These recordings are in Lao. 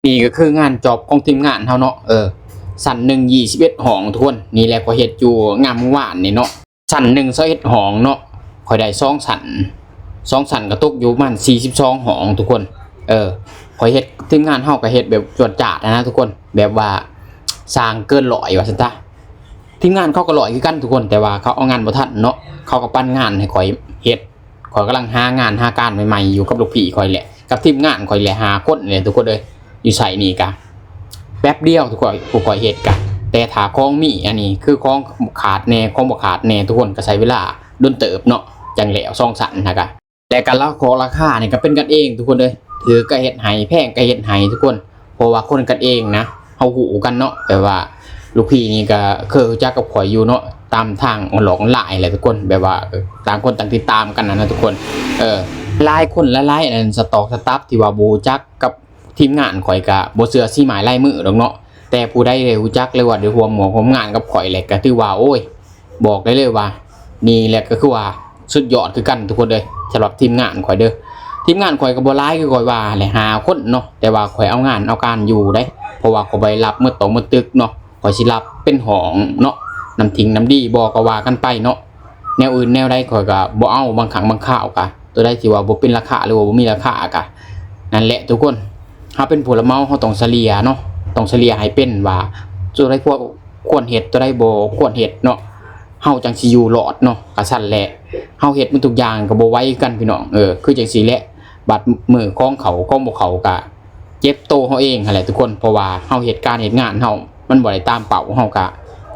ນີ້ກໍຄືງານຈອບຂອງທີມງານເຮົາເນາະ ເອີ ຊັ້ນໜຶ່ງ ຊາວເອັດຫ້ອງທຸກຄົນ. ນີ້ແຫຼະ ຂ້ອຍເຮັດຢູ່ງາມວານນີ້ເນາະ ຊັ້ນໜຶ່ງ ຊາວເອັດຫ້ອງເນາະ ຂ້ອຍໄດ້ສອງຊັ້ນ ສອງຊັ້ນກໍຕົກຢູ່ປະມານສີ່ສິບສອງຫ້ອງທຸກຄົນ. ເອີ ຂ້ອຍເຮັດ ທີມງານເຮົາກໍເຮັດແບບຈວດຈາດນະທຸກຄົນ ແບບວ່າສ້າງເກີນຮ້ອຍວ່າຊັ້ນຊະ. ທີມງານເຂົາກໍຮ້ອຍຄືກັນທຸກຄົນ ແຕ່ວ່າເຂົາເອົາງານບໍ່ທັນເນາະ ເຂົາກໍປັນງານໃຫ້ຂ້ອຍເຮັດ. ຂ້ອຍກຳລັງຫາງານຫາການໃໝ່ໆຢູ່ກັບລູກພີ່ຂ້ອຍແຫຼະ ກັບທີມງານຂ້ອຍແຫຼະ ຫ້າຄົນແຫຼະທຸກຄົນເອີຍ ຢູ່ໄຊນີ້ກະແປັບດຽວທຸກຄົນ ຜູ້ຂ້ອຍເຮັດກະ ແຕ່ຖ້າຂອງມີ ອັນນີ້ຄືຂອງຂາດແດ່ ຂອງບໍ່ຂາດແດ່ທຸກຄົນ ກະໃຊ້ເວລາດົນເຕີບເນາະ ຈັ່ງແລ້ວສອງຊັ້ນນະກະ. ແລະກະລາຄາ ລາຄານີ້ກະເປັນກັນເອງທຸກຄົນເອີຍ ຖືກກະເຮັດໃຫ້ ແພງກະເຮັດໃຫ້ທຸກຄົນ ເພາະວ່າຄົນກັນເອງນະ ເຮົາຮູ້ກັນເນາະ ແບບວ່າລູກພີ່ນີ້ກະເຄີຍຮູ້ຈັກກັບຂ້ອຍຢູ່ເນາະ ຕາມທາງອອນລອກອອນລາຍແຫຼະທຸກຄົນ ແບບວ່າ ເອີ ຕ່າງຄົນຕ່າງຕິດຕາມກັນຫັ້ນນະທຸກຄົນ. ເອີ ຫຼາຍຄົນຫຼາຍໆ ອັນ ສະຕອກສະຕັບທີ່ວ່າບໍ່ຮູ້ຈັກກັບທີມງານຂ້ອຍກະບໍ່ເຊື່ອສີໝ້າຍລາຍມືດອກເນາະ ແຕ່ຜູ້ໃດໄດ້ຮູ້ຈັກ ຫຼືວ່າໄດ້ຮ່ວມງານຮ່ວມງານກັບຂ້ອຍແຫຼະ ກະຖືວ່າ ໂອ້ຍ ບອກໄດ້ເລີຍວ່າ ນີ້ແຫຼະກໍຄືວ່າສຸດຍອດຄືກັນທຸກຄົນເອີຍ ສຳລັບທີມງານຂ້ອຍເດີ. ທີມງານຂ້ອຍກໍບໍ່ຫຼາຍຄືຂ້ອຍວ່າແຫຼະ ຫ້າຄົນເນາະ ແຕ່ວ່າຂ້ອຍເອົາງານເອົາການຢູ່ເດ້ ເພາະວ່າຂ້ອຍບໍ່ໄດ້ຮັບໝົດໂຕໝົດຕຶກເນາະ ຂ້ອຍຊິຮັບເປັນຫ້ອງເນາະ ນ້ຳຖິ້ມນ້ຳດີບໍ່ກໍວ່າກັນໄປເນາະ ແນວອື່ນແນວໃດຂ້ອຍກໍບໍ່ເອົາ ບາງຄັ້ງບາງຄາວກໍ ໂຕໃດທີ່ວ່າບໍ່ເປັນລາຄາ ຫຼືວ່າບໍ່ມີລາຄາກະ ນັ້ນແຫຼະທຸກຄົນ ເຮົາເປັນຜູ້ຮັບເໝົາ ເຮົາຕ້ອງສະເລ່ຍເນາະ ຕ້ອງສະເລ່ຍໃຫ້ເປັນວ່າ ໂຕໃດຄວນເຮັດ ໂຕໃດບໍ່ຄວນເຮັດເນາະ ເຮົາຈັ່ງຊິຢູ່ລອດເນາະ. ກະຊັ້ນແຫຼະ ເຮົາເຮັດໝົດທຸກຢ່າງກໍບໍ່ໄຫວຄືກັນພີ່ນ້ອງ ເອີ ຄືຈັ່ງຊີ້ແຫຼະ ບາດມື້ຂອງເຂົ້າຂອງບໍ່ເຂົ້າກະ ເຈັບໂຕເຮົາເອງຫັ້ນແຫຼະທຸກຄົນ ເພາະວ່າເຮົາເຮັດການເຮັດງານເຮົາ ມັນບໍ່ໄດ້ຕາມເປົ້າ ເຮົາກະ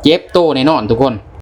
ເຈັບໂຕແນ່ນອນທຸກຄົນ.